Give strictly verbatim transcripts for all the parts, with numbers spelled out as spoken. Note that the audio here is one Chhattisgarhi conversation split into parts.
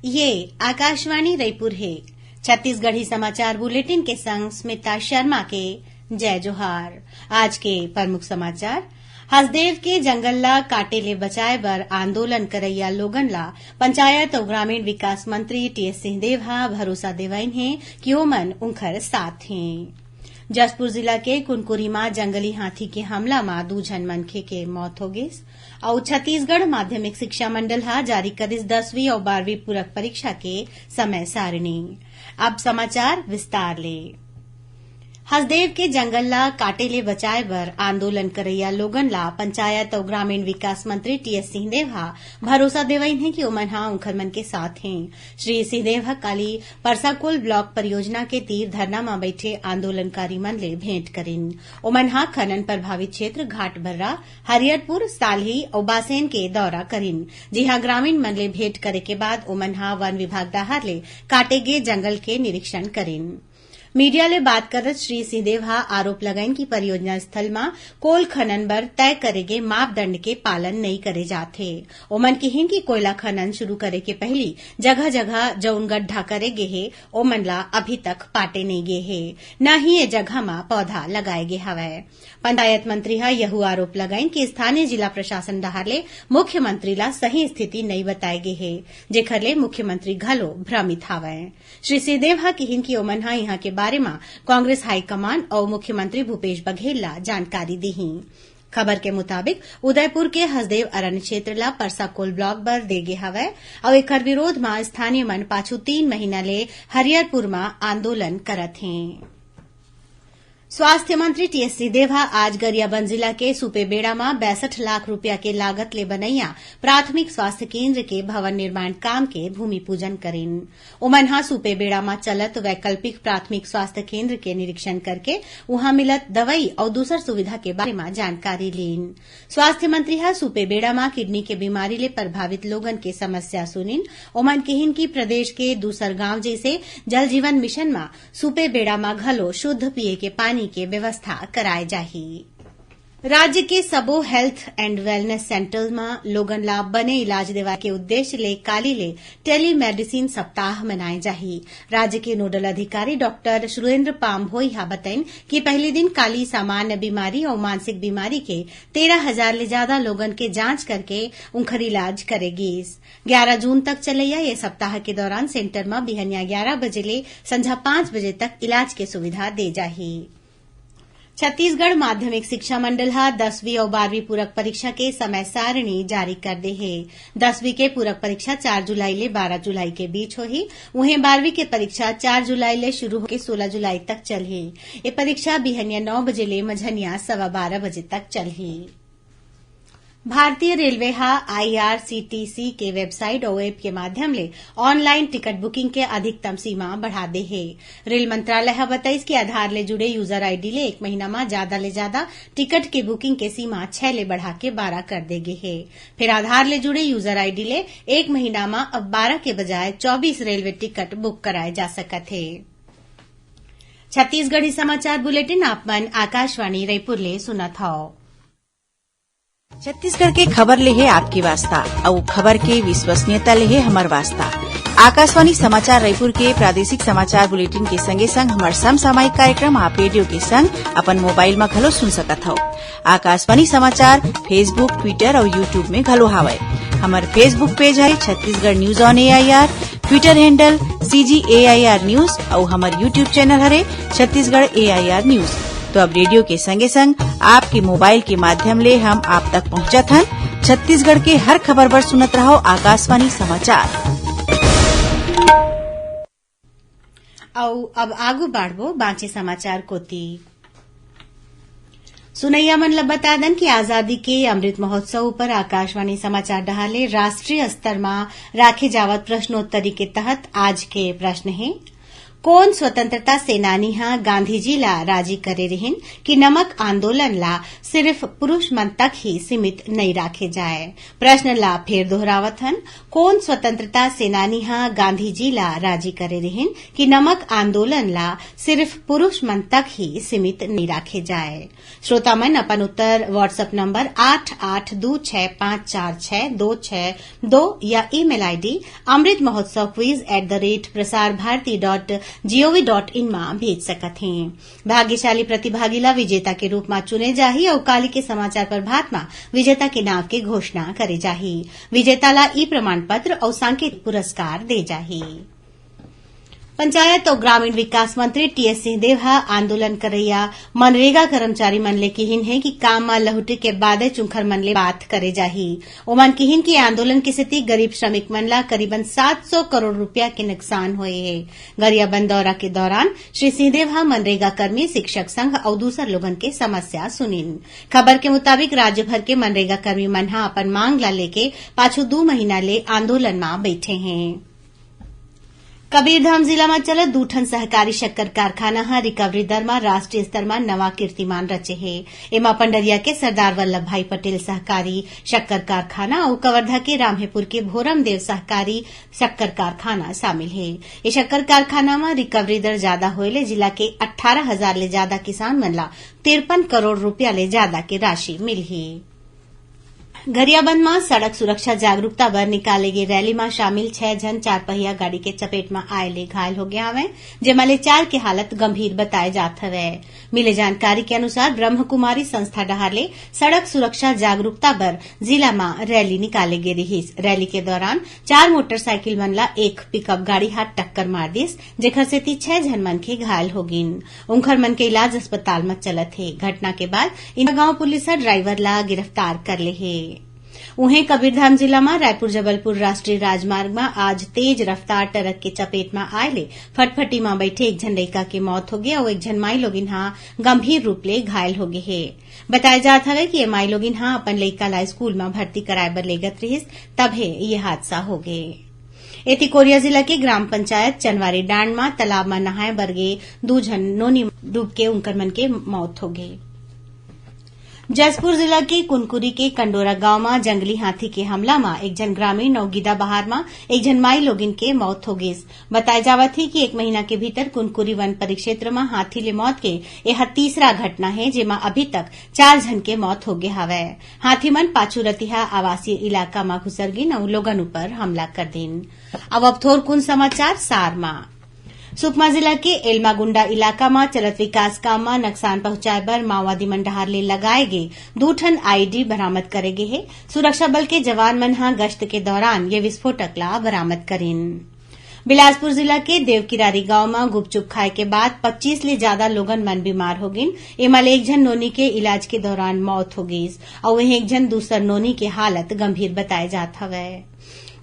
ये आकाशवाणी रायपुर हे। छत्तीसगढ़ी समाचार बुलेटिन के संग स्मिता शर्मा के जय जोहार। आज के प्रमुख समाचार। हसदेव के जंगल ला काटे ले बचाए बर आंदोलन करइया लोगन ला पंचायत अउ ग्रामीण विकास मंत्री टीएस सिंहदेव ह भरोसा देवाइन हे कि ओमन उंखर साथ हें। जशपुर जिला के कुनकुरी म जंगली हाथी के हमला म दू झन मनखे के मौत हो गिस। अउ छत्तीसगढ़ माध्यमिक शिक्षा मंडल ह जारी करिस दसवीं अउ बारहवीं पूरक परीक्षा के समय सारिणी। अब समाचार विस्तार ले। हसदेव के जंगल ला काटे ले बचाए बर आंदोलन करइया लोगन ला पंचायत अउ ग्रामीण विकास मंत्री टीएस सिंहदेव ह भरोसा देवाइन हे कि ओमन ह उंखर मन के साथ हें। श्री सिंहदेव ह काली परसाकोल ब्लॉक परियोजना के तीर धरना म बइठे आंदोलनकारी मन ले भेंट करिन। ओमन ह खनन प्रभावित क्षेत्र घाटभर्रा, हरियरपुर, साल्ही अउ बासेन के दौरा करिन, जिहां ग्रामीण मन ले भेंट करे के बाद ओमन ह वन विभाग डहार ले काटे गे जंगल के निरीक्षण करिन। मीडिया ले बात करत श्री सिंहदेव ह आरोप लगाइन कि परियोजना स्थल म कोल खनन बर तय करे गे मापदंड के पालन नइ करे जात हे। ओमन किहिन कि कोयला खनन शुरू करे के पहिली जगह-जगह जउन गड्ढा करे गे हे, ओमन ला अभी तक पाटे नइ गे हे, न ही ए जगह म पौधा लगाए गे हवय। पंचायत मंत्री ह यहू आरोप लगाइन कि स्थानीय जिला प्रशासन डहार ले मुख्यमंत्री ला सही स्थिति नइ बताए गे हे, जेखर ले मुख्यमंत्री घलो भ्रमित हावय। श्री सिंहदेव ह किहिन कि ओमन ह इहां के बारे म कांग्रेस हाईकमान अउ मुख्यमंत्री भूपेश बघेल ला जानकारी दिही। खबर के मुताबिक, उदयपुर के हसदेव अरण्य क्षेत्र ला परसाकोल ब्लॉक बर दे गे हवय अउ एखर विरोध म स्थानीय मन पाछू तीन महीना ले हरियरपुर म आंदोलन करत हें। स्वास्थ्य मंत्री टीएस सिंहदेव ह आज गरियाबंद जिला के सुपेबेड़ा म बासठ लाख रूपिया के लागत ले बनइया प्राथमिक स्वास्थ्य केंद्र के भवन निर्माण काम के भूमि पूजन करिन। ओमन ह सुपेबेड़ा म चलत वैकल्पिक प्राथमिक स्वास्थ्य केंद्र के निरीक्षण करके उहां मिलत दवई अउ दूसर सुविधा के बारे म जानकारी लीन। स्वास्थ्य मंत्री ह सुपेबेड़ा म किडनी के बीमारी ले प्रभावित लोगन के समस्या सुनिन। ओमन किहिन कि प्रदेश के दूसर गांव जइसे जल जीवन मिशन म सुपेबेड़ा म घलो शुद्ध पीये के पानी के व्यवस्था कराए जाही। राज्य के सबो health and wellness centre म लोगन ला बने इलाज देवाए के उद्देश्य ले काली ले टेलीमेडिसिन सप्ताह मनाए जाही। राज्य के नोडल अधिकारी डॉक्टर सुरेंद्र पामभोई ह बतइन कि पहिली दिन काली सामान्य बीमारी अउ मानसिक बीमारी के तेरह हजार ले जादा लोगन के जांच करके उंखर इलाज करे गीस। ग्यारा जून तक चलइया ये सप्ताह के दौरान सेंटर म बिहनिया ग्यारा बजे ले संझा पांच बजे तक इलाज के सुविधा दे जाही। छत्तीसगढ़ माध्यमिक शिक्षा मंडल ह दसवीं अउ बारहवीं पूरक परीक्षा के समय सारिणी जारी कर दे हे। दसवीं के पूरक परीक्षा चार जुलाई ले बारह जुलाई के बीच होही। उहें, बारहवीं के परीक्षा चार जुलाई ले शुरू होके सोलह जुलाई तक चलही। ये परीक्षा बिहनिया नौ बजे ले मझनिया सवा बारह बजे तक चलही। भारतीय रेलवे ह आईआरसीटीसी के वेबसाइट अउ ऐप के माध्यम ले ऑनलाइन टिकट बुकिंग के अधिकतम सीमा बढ़ा दे हे। रेल मंत्रालय ह बताइस कि आधार ले जुड़े यूजर आईडी ले एक महीना म जादा ले जादा टिकट के बुकिंग के सीमा छह ले बढ़ा के बारह कर दे गे हे। फेर आधार ले जुड़े यूजर आईडी ले एक महीना म अब बारह के बजाय चौबीस रेलवे टिकट बुक कराए जा सकत हे। छत्तीसगढ़ी समाचार बुलेटिन आप मन आकाशवाणी रायपुर ले सुनत हव। छत्तीसगढ़ के खबर ले हे आपके वास्ता, अउ खबर के विश्वसनीयता ले हे हमर वास्ता। आकाशवाणी समाचार रायपुर के प्रादेशिक समाचार बुलेटिन के संगे संग हमर समसामयिक कार्यक्रम आप रेडियो के संग अपन मोबाइल म घलो सुन सकत हव। आकाशवाणी समाचार Facebook, Twitter अउ YouTube में घलो हावय। हमर Facebook पेज हरे Chhattisgarh news on AIR, Twitter handle CG AIR news अउ हमर YouTube चैनल हरे छत्तीसगढ़ एआईआर न्यूज। तो अब रेडियो के संगे संग आपके मोबाइल के माध्यम ले हम आप तक पहुंचत हन। छत्तीसगढ़ के हर खबर बर सुनत रहव आकाशवाणी समाचार। अउ अब आगू बाढ़बो बांचे समाचार कोती। सुनैया मन ल बता दन कि आजादी के अमृत महोत्सव ऊपर आकाशवाणी समाचार डहार ले राष्ट्रीय स्तर म राखे जावत प्रश्नोत्तरी के तहत आज के प्रश्न हे, कोन स्वतंत्रता सेनानी ह गांधी जी ला राजी करे रिहिन कि नमक आंदोलन ला सिर्फ पुरुष मन तक ही सीमित नइ राखे जाए? प्रश्न ला फेर दोहरावत हन, कोन स्वतंत्रता सेनानी ह गांधी जी ला राजी करे रिहिन कि नमक आंदोलन ला सिर्फ पुरुष मन तक ही सीमित नइ राखे जाए? श्रोता मन अपन उत्तर WhatsApp नंबर आठ आठ दू छह पाँच चार छह दो छह दो या email ID amrit mahotsav quiz at the rate prasar bharati dot gov dot in मा भेज सकत हें। भाग्यशाली प्रतिभागी ला विजेता के रूप मा चुने जाही अउ काली के समाचार प्रभात मा विजेता के नाव के घोषणा करे जाही। विजेता ला ई प्रमाण पत्र अउ सांकेतिक पुरस्कार दे जाही। पंचायत अउ ग्रामीण विकास मंत्री टीएस सिंहदेव ह आंदोलन करइया मनरेगा कर्मचारी मन ले किहिन हे कि काम म लहुटे के बादे चुंखर मन ले बात करे जाही। ओमन किहिन कि आंदोलन के सेती गरीब श्रमिक मन ला करीबन सात सौ करोड़ रुपया के नुकसान होए हे। गरियाबंद दौरा के दौरान श्री सिंहदेव ह मनरेगा कर्मी, शिक्षक संघ अउ दूसर लोगन के समस्या सुनिन। खबर के मुताबिक, राज्य भर के मनरेगा कर्मी मन ह अपन मांग ला लेके पाछू दू महीना ले आंदोलन म बइठे हें। कबीरधाम जिला म चलत दू ठन सहकारी शक्कर कारखाना ह रिकवरी दर म राष्ट्रीय स्तर म नवा कीर्तिमान रचे हे। एमा पंडरिया के सरदार वल्लभ भाई पटेल सहकारी शक्कर कारखाना अउ कवर्धा के राम्हेपुर के भोरमदेव सहकारी शक्कर कारखाना शामिल हे। ये शक्कर कारखाना म रिकवरी दर जादा होए ले जिला के अट्ठारह हजार ले जादा किसान मन ला तिरपन करोड़ रुपया ले जादा के राशि मिलही। गरियाबंद म सड़क सुरक्षा जागरूकता बर निकाले गे रैली म शामिल छह झन चारपहिया गाड़ी के चपेट म आए ले घायल हो गे हवय, जेमा ले चार के हालत गंभीर बताए जात हवय। मिले जानकारी के अनुसार, ब्रह्मकुमारी संस्था डहार ले सड़क सुरक्षा जागरूकता बर जिला म रैली निकाले गे रिहिस। रैली के दौरान चार मोटरसाइकिल मन ला एक पिकअप गाड़ी ह टक्कर मार दिस, जेखर सेती छह झन मनखे घायल हो गिन। उंखर मन के इलाज अस्पताल म चलत हे। घटना के बाद इंदगांव पुलिस ह ड्राइवर ला गिरफ्तार कर ले हे। उहें, कबीरधाम जिला म रायपुर जबलपुर राष्ट्रीय राजमार्ग म आज तेज रफ्तार ट्रक के चपेट म आए ले फटफटी म बइठे एक झन लइका के मौत होगे अउ एक झन माईलोगिन ह गंभीर रूप ले घायल होगे हे। बताए जात हवय कि ये माईलोगिन ह अपन लइका ला स्कूल म भर्ती कराए बर लेगत रिहिस, तभे ये हादसा होगे। एती कोरिया जिला के ग्राम पंचायत चनवारी डांड म तालाब म नहाए बर गे दू झन नोनी डूब के उंकर मन के मौत होगे। जशपुर जिला के कुनकुरी के कंडोरा गांव म जंगली हाथी के हमला म एक झन ग्रामीण अउ गिदाबहार म एक झन माईलोगिन के मौत होगिस। बताए जावत हे कि एक महीना के भीतर कुनकुरी वन परिक्षेत्र म हाथी ले मौत के एह तीसरा घटना हे, जेमा अभी तक चार झन के मौत होगे हवय। हाथी मन पाछू रतिहा आवासीय इलाका म घुसर गिन अउ लोगन ऊपर हमला कर दिन। अब, अब थोरकुन समाचार सार म। सुकमा जिला के एलमागुंडा इलाका म चलत विकास काम म नकसान पहुंचाए बर माओवादी मन डहार ले लगाए गे दू ठन आईईडी बरामद करे गे हे। सुरक्षा बल के जवान मन ह गश्त के दौरान ये विस्फोटक ला बरामद करिन। बिलासपुर जिला के देवकिरारी गांव म गुपचुप खाए के बाद पच्चीस ले जादा लोगन मन बीमार हो गिन। एमा ले एक झन नोनी के इलाज के दौरान मौत हो गिस अउ वहीं एक झन दूसर नोनी के हालत गंभीर बताए जात हवय।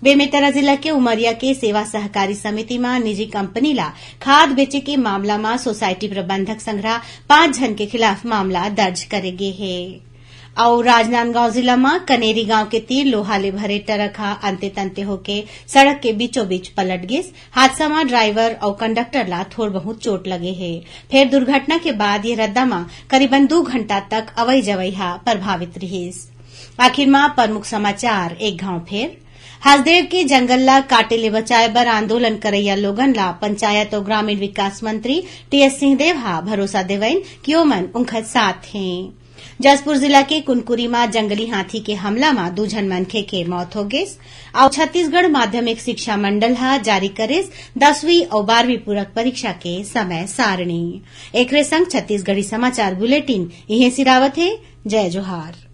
बेमेतरा जिला के उमरिया के सेवा सहकारी समिति म निजी कंपनी ला खाद बेचे के मामला म सोसाइटी प्रबंधक संघरा पांच झन के खिलाफ मामला दर्ज करे गे हे। अउ राजनांदगांव जिला म कनेरी गांव के तीर लोहा ले भरे ट्रक ह अंते तंते होके सड़क के बीचों बीच पलट गिस। हादसा म ड्राइवर अउ कंडक्टर ला थोर बहुत चोट लगे हे। फेर दुर्घटना के बाद ये रद्दा म करीबन दू घंटा तक अवई जवई ह प्रभावित रिहिस। आखिर म प्रमुख समाचार एक घांव फेर। हसदेव के जंगल ला काटे ले बचाए बर आंदोलन करइया लोगन ला पंचायत अउ ग्रामीण विकास मंत्री टीएस सिंहदेव ह भरोसा देवइन कि ओमन उंखर साथ हें। जशपुर जिला के कुनकुरी म जंगली हाथी के हमला म दू झन मनखे के मौत हो गिस। अउ छत्तीसगढ़ माध्यमिक शिक्षा मंडल ह जारी करिस दसवीं अउ बारहवीं पूरक परीक्षा के समय सारणी। एकरे संग छत्तीसगढ़ी समाचार बुलेटिन इहें सिरावत हे। जय जोहार।